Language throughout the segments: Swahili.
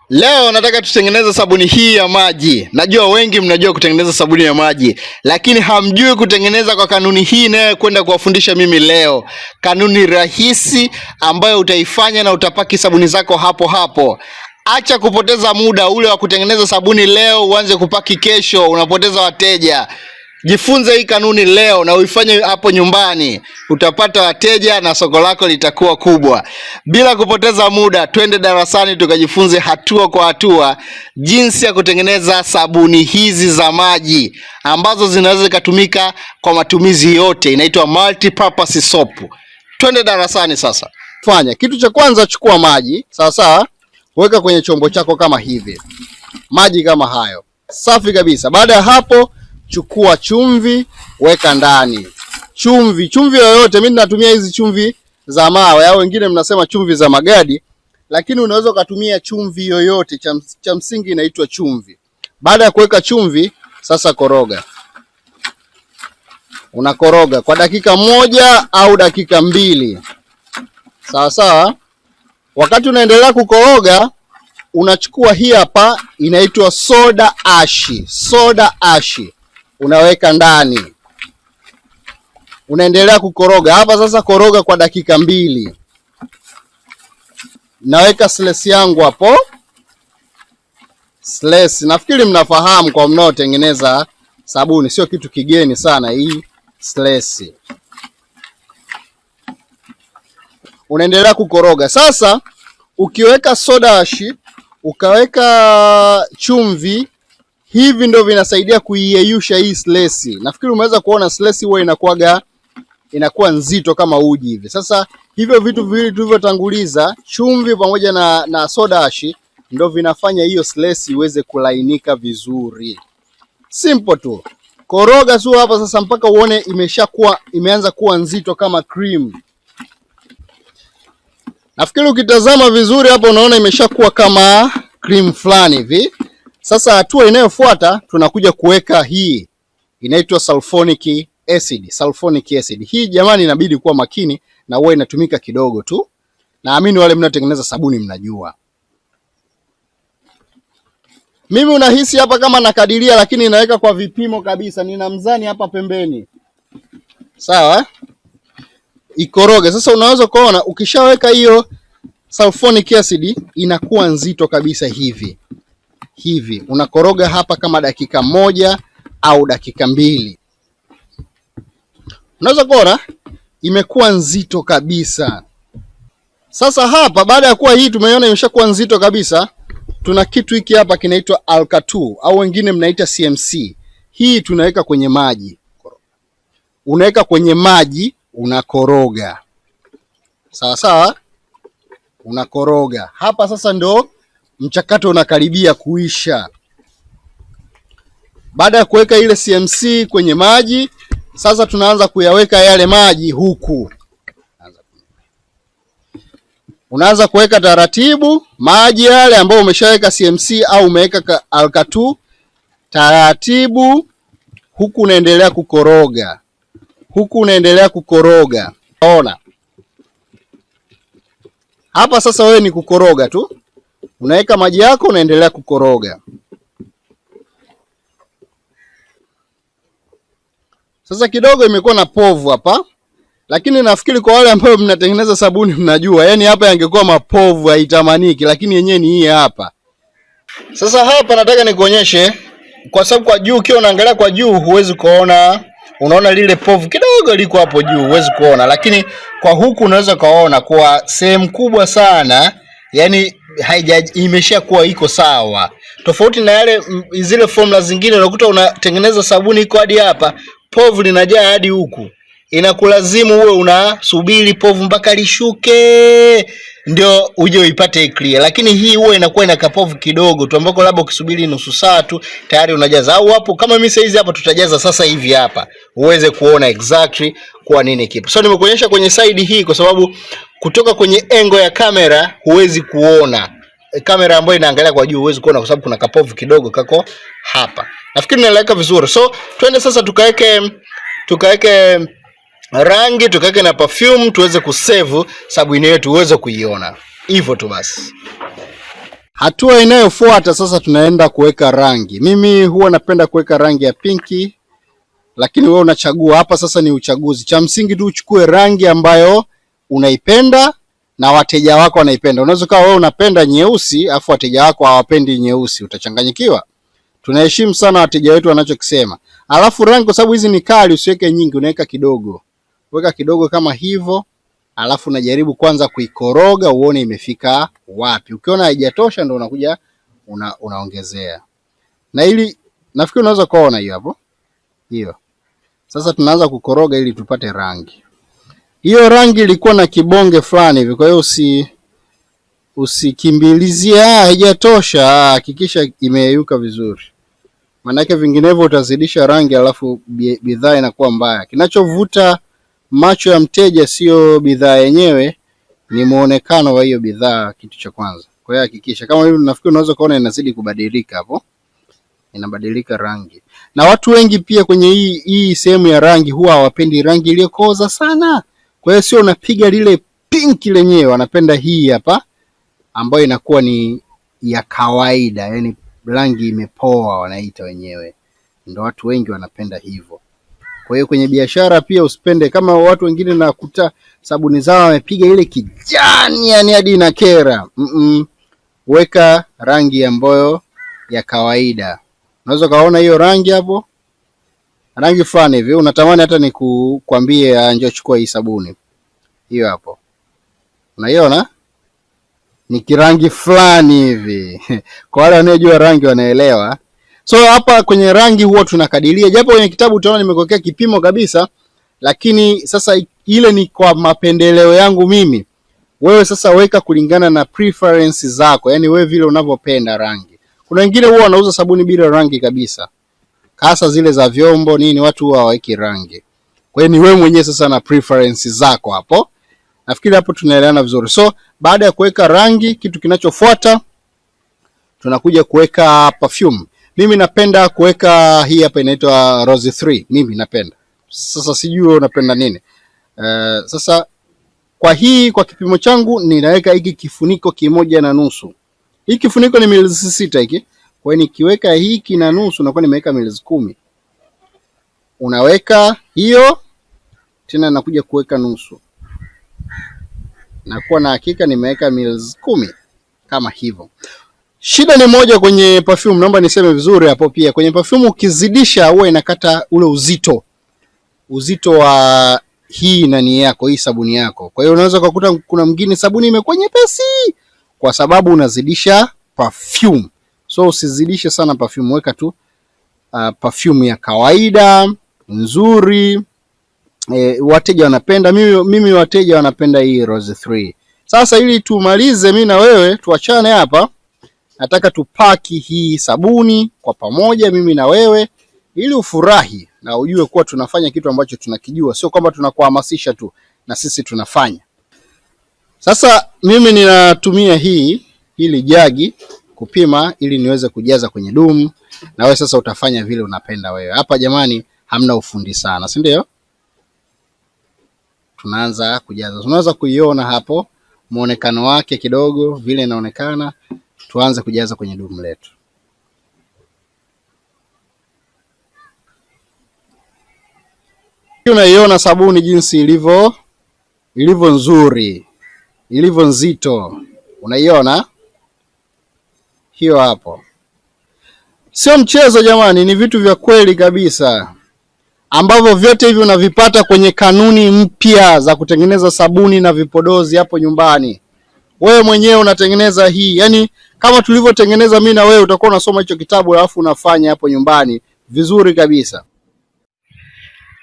Leo nataka tutengeneze sabuni hii ya maji. Najua wengi mnajua kutengeneza sabuni ya maji, lakini hamjui kutengeneza kwa kanuni hii inayokwenda kuwafundisha mimi leo. Kanuni rahisi ambayo utaifanya na utapaki sabuni zako hapo hapo. Acha kupoteza muda ule wa kutengeneza sabuni leo uanze kupaki kesho, unapoteza wateja. Jifunze hii kanuni leo na uifanye hapo nyumbani, utapata wateja na soko lako litakuwa kubwa. Bila kupoteza muda, twende darasani tukajifunze hatua kwa hatua jinsi ya kutengeneza sabuni hizi za maji ambazo zinaweza zikatumika kwa matumizi yote, inaitwa multi-purpose soap. Twende darasani sasa. Fanya kitu cha kwanza, chukua maji sawa sawa, weka kwenye chombo chako kama hivi, maji kama hayo, safi kabisa. Baada ya hapo chukua chumvi weka ndani. Chumvi, chumvi yoyote, mimi ninatumia hizi chumvi za mawe au wengine mnasema chumvi za magadi, lakini unaweza ukatumia chumvi yoyote, cha msingi inaitwa chumvi. Baada ya kuweka chumvi, sasa koroga. Unakoroga kwa dakika 1 au dakika 2. Sawa sawa. Wakati unaendelea kukoroga, unachukua hii hapa inaitwa soda ashi. Soda ashi unaweka ndani, unaendelea kukoroga hapa. Sasa koroga kwa dakika 2. Naweka slice yangu hapo. Slice nafikiri mnafahamu kwa mnaotengeneza sabuni, sio kitu kigeni sana hii slice. Unaendelea kukoroga. Sasa ukiweka soda ashi ukaweka chumvi, hivi ndio vinasaidia kuiyeyusha hii slice. Nafikiri umeweza kuona slice huwa inakuwa nzito kama uji hivi. Sasa hivyo vitu viwili tulivyotanguliza, chumvi pamoja na soda ashi, ndio vinafanya hiyo slice iweze kulainika vizuri. Simple tu. Koroga tu hapa sasa mpaka uone imeanza kuwa nzito kama cream. Nafikiri ukitazama vizuri hapo unaona imeshakuwa kama cream fulani hivi. Sasa hatua inayofuata tunakuja kuweka hii inaitwa sulfonic acid. Sulfonic acid hii jamani, inabidi kuwa makini na huwa inatumika kidogo tu. Naamini wale mnaotengeneza sabuni mnajua. Mimi unahisi hapa kama nakadiria, lakini naweka kwa vipimo kabisa. Nina mzani hapa pembeni. Sawa? Ikoroge. Sasa unaweza kuona ukishaweka hiyo sulfonic acid inakuwa nzito kabisa hivi. Hivi unakoroga hapa kama dakika 1 au dakika 2. Unaweza kuona imekuwa nzito kabisa. Sasa hapa baada ya kuwa hii tumeiona imeshakuwa nzito kabisa, tuna kitu hiki hapa kinaitwa Alka2 au wengine mnaita CMC. Hii tunaweka kwenye maji. Unaweka kwenye maji, unakoroga. Sawa sawa? Unakoroga. Hapa sasa ndo mchakato unakaribia kuisha. Baada ya kuweka ile CMC kwenye maji, sasa tunaanza kuyaweka yale maji huku. Unaanza kuweka taratibu maji yale ambayo umeshaweka CMC au umeweka Alka2 taratibu, huku unaendelea kukoroga. Huku unaendelea kukoroga. Ona. Hapa sasa wewe ni kukoroga tu. Unaweka maji yako unaendelea kukoroga. Sasa kidogo imekuwa na povu hapa. Lakini nafikiri kwa wale ambao mnatengeneza sabuni mnajua, hapa yangekuwa mapovu haitamaniki, lakini yenyewe ni hii hapa. Sasa hapa nataka nikuonyeshe, kwa sababu kwa juu ukiwa unaangalia kwa juu huwezi kuona, unaona lile povu kidogo liko hapo juu huwezi kuona, lakini kwa huku unaweza kuona kwa sehemu kubwa sana, imeshakuwa iko sawa. Tofauti na zile formula zingine unakuta unatengeneza sabuni iko hadi hapa, povu linajaa hadi huku. Inakulazimu uwe unasubiri povu mpaka lishuke ndio uje uipate clear. Lakini hii huwa inakuwa ina kapovu kidogo tu ambako labda ukisubiri nusu saa tu tayari unajaza. Au hapo kama mimi saizi hapa tutajaza sasa hivi hapa uweze kuona exactly kwa nini kipo. So nimekuonyesha kwenye side hii kwa sababu kutoka kwenye engo ya kamera huwezi kuona. Kamera ambayo inaangalia kwa juu huwezi kuona kwa sababu kuna kapovu kidogo kako hapa. Nafikiri naeleweka vizuri. So twende sasa tukaweke rangi, tukaweke na perfume tuweze kusave sabuni yetu uweze kuiona. Hivyo tu basi. Hatua inayofuata sasa, tunaenda kuweka rangi. Mimi huwa napenda kuweka rangi ya pinki, lakini wewe unachagua hapa. Sasa ni uchaguzi, cha msingi tu uchukue rangi ambayo unaipenda na wateja wako wanaipenda. Unaweza kuwa wewe unapenda nyeusi afu wateja wako hawapendi nyeusi, utachanganyikiwa. Tunaheshimu sana wateja wetu wanachokisema. Alafu rangi, kwa sababu hizi ni kali, usiweke nyingi, unaweka kidogo, weka kidogo kama hivyo, alafu unajaribu kwanza kuikoroga uone imefika wapi. Ukiona haijatosha ndo unakuja unaongezea. Na ili nafikiri unaweza kuona hiyo hapo hiyo. Sasa tunaanza kukoroga ili tupate rangi. Hiyo rangi ilikuwa na kibonge fulani hivi, kwa hiyo usikimbilizie, haijatosha, hakikisha imeyeyuka vizuri, maanake vinginevyo utazidisha rangi alafu bidhaa inakuwa mbaya. Kinachovuta macho ya mteja sio bidhaa yenyewe, ni muonekano wa hiyo bidhaa, kitu cha kwanza. Kwa hiyo hakikisha kama hivi, nafikiri unaweza kuona inazidi kubadilika hapo, inabadilika rangi. Na watu wengi pia kwenye hii sehemu ya rangi huwa hawapendi rangi iliyokoza sana. Kwa hiyo sio unapiga lile pinki lenyewe, wanapenda hii hapa ambayo inakuwa ni ya kawaida, yani rangi imepoa wanaita wenyewe, ndio watu wengi wanapenda hivyo. Kwa hiyo kwenye biashara pia usipende kama watu wengine nakuta sabuni zao wamepiga ile kijani, yani hadi inakera. Weka rangi ambayo ya kawaida. Unaweza kaona hiyo rangi hapo, rangi fulani hivi unatamani hata nikukwambie njoo chukua hii sabuni hiyo hapo, unaiona ni kirangi fulani hivi kwa wale wanaojua rangi wanaelewa. So hapa kwenye rangi huwa tunakadiria, japo kwenye kitabu utaona nimekuwekea kipimo kabisa, lakini sasa ile ni kwa mapendeleo yangu mimi. Wewe sasa weka kulingana na preference zako, yani wewe vile unavyopenda rangi. Kuna wengine huwa wanauza sabuni bila rangi kabisa, hasa zile za vyombo nini, watu huwa hawaweki rangi. Kwa hiyo ni wewe mwenyewe sasa na preference zako hapo. Nafikiri hapo tunaelewana vizuri. So baada ya kuweka rangi, kitu kinachofuata tunakuja kuweka perfume. Mimi napenda kuweka hii hapa inaitwa Rose 3. Mimi napenda. Sasa sijui wewe unapenda nini. Sasa kwa hii, kwa kipimo changu ninaweka hiki kifuniko 1.5. Hiki kifuniko ni mililita 6 hiki. Kwa hiyo nikiweka hiki na nusu nakuwa nimeweka mililita 10. Unaweka hiyo tena nakuja kuweka nusu. Nakuwa na hakika nimeweka mililita 10 kama hivyo. Shida ni moja kwenye perfume, naomba niseme vizuri hapo pia. Kwenye perfume ukizidisha huwa inakata ule uzito wa hii nani yako, hii sabuni yako. Kwa hiyo unaweza kukuta kuna mwingine sabuni imekuwa nyepesi kwa sababu unazidisha perfume. So usizidishe sana perfume, weka tu perfume ya kawaida nzuri. Wateja wanapenda, mimi wateja wanapenda hii Rose 3. Sasa ili tumalize mimi na wewe tuachane hapa, nataka tupaki hii sabuni kwa pamoja mimi na wewe, ili ufurahi na ujue kuwa tunafanya kitu ambacho tunakijua, sio kwamba tunakuhamasisha tu, na sisi tunafanya. Sasa mimi ninatumia hili jagi kupima ili niweze kujaza kwenye dumu, na wewe sasa utafanya vile unapenda wewe. Hapa jamani, hamna ufundi sana, si ndio? Tunaanza kujaza. Unaweza kuiona hapo muonekano wake kidogo vile inaonekana. Tuanze kujaza kwenye dumu letu. Unaiona sabuni jinsi ilivyo nzuri, ilivyo nzito. Unaiona hiyo hapo. Sio mchezo jamani, ni vitu vya kweli kabisa ambavyo vyote hivi unavipata kwenye kanuni mpya za kutengeneza sabuni na vipodozi hapo nyumbani. Wewe mwenyewe unatengeneza hii, yani kama tulivyotengeneza mimi na wewe, utakuwa unasoma hicho kitabu alafu unafanya hapo nyumbani vizuri kabisa.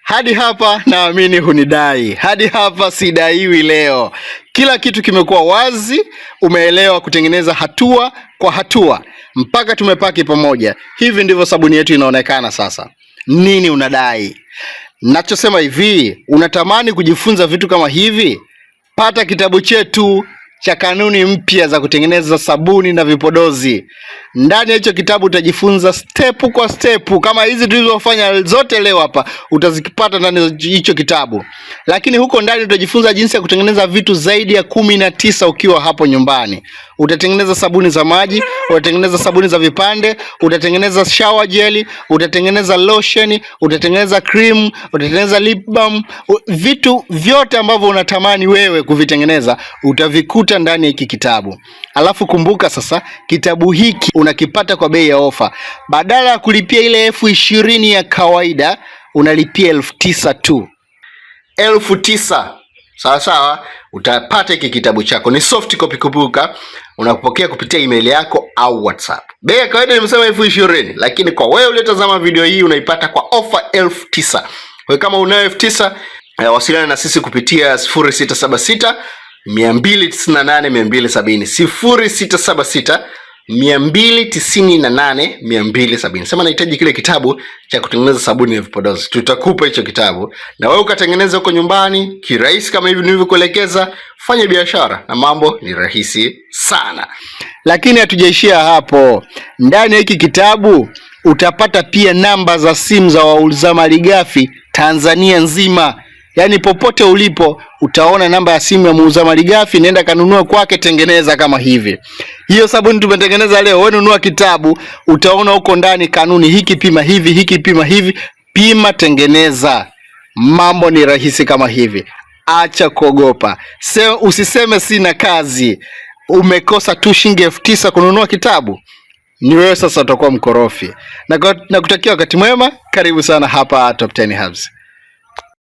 Hadi hapa naamini hunidai. Hadi hapa sidaiwi leo. Kila kitu kimekuwa wazi, umeelewa kutengeneza hatua kwa hatua mpaka tumepaki pamoja. Hivi ndivyo sabuni yetu inaonekana sasa. Nini unadai? Nachosema hivi, unatamani kujifunza vitu kama hivi? Pata kitabu chetu cha kanuni mpya za kutengeneza sabuni na vipodozi. Ndani ya hicho kitabu utajifunza step kwa step, kama hizi tulizofanya zote leo hapa utazipata ndani ya hicho kitabu. Lakini huko ndani utajifunza jinsi ya kutengeneza vitu zaidi ya 19 ukiwa hapo nyumbani. Utatengeneza sabuni za maji, utatengeneza sabuni za vipande, utatengeneza shower gel, utatengeneza lotion, utatengeneza cream, utatengeneza lip balm. Vitu vyote ambavyo unatamani wewe kuvitengeneza utavikuta ndani ya hiki kitabu. Alafu kumbuka sasa, kitabu hiki unakipata kwa bei ya ofa. Badala ya kulipia ile 20,000 ya kawaida, unalipia 9,000 tu. 9,000. Sawa sawa, utapata hiki kitabu chako. Ni soft copy, kumbuka, unapokea kupitia email yako au WhatsApp. Bei ya kawaida nimesema 20,000, lakini kwa wewe uliyotazama video hii unaipata kwa ofa 9,000. Kwa hiyo kama unayo 9,000, wasiliana na sisi kupitia 0676 298 270, 0676 298 270. Sema nahitaji kile kitabu cha kutengeneza sabuni ya vipodozi, tutakupa hicho kitabu na wewe ukatengeneza huko nyumbani kirahisi kama hivi nilivyokuelekeza. Fanya biashara na mambo ni rahisi sana. Lakini hatujaishia hapo. Ndani ya hiki kitabu utapata pia namba za simu za wauza malighafi Tanzania nzima. Yaani popote ulipo utaona namba ya simu ya muuza malighafi, nenda kanunua kwake, tengeneza kama hivi. Hiyo sabuni tumetengeneza leo, wewe nunua kitabu, utaona huko ndani kanuni, hiki pima hivi, hiki pima hivi, pima, tengeneza. Mambo ni rahisi kama hivi. Acha kuogopa. Usiseme sina kazi. Umekosa tu shilingi 9,000 kununua kitabu. Ni wewe sasa utakuwa mkorofi. Na kutakia wakati mwema. Karibu sana hapa Top 10 Hubs.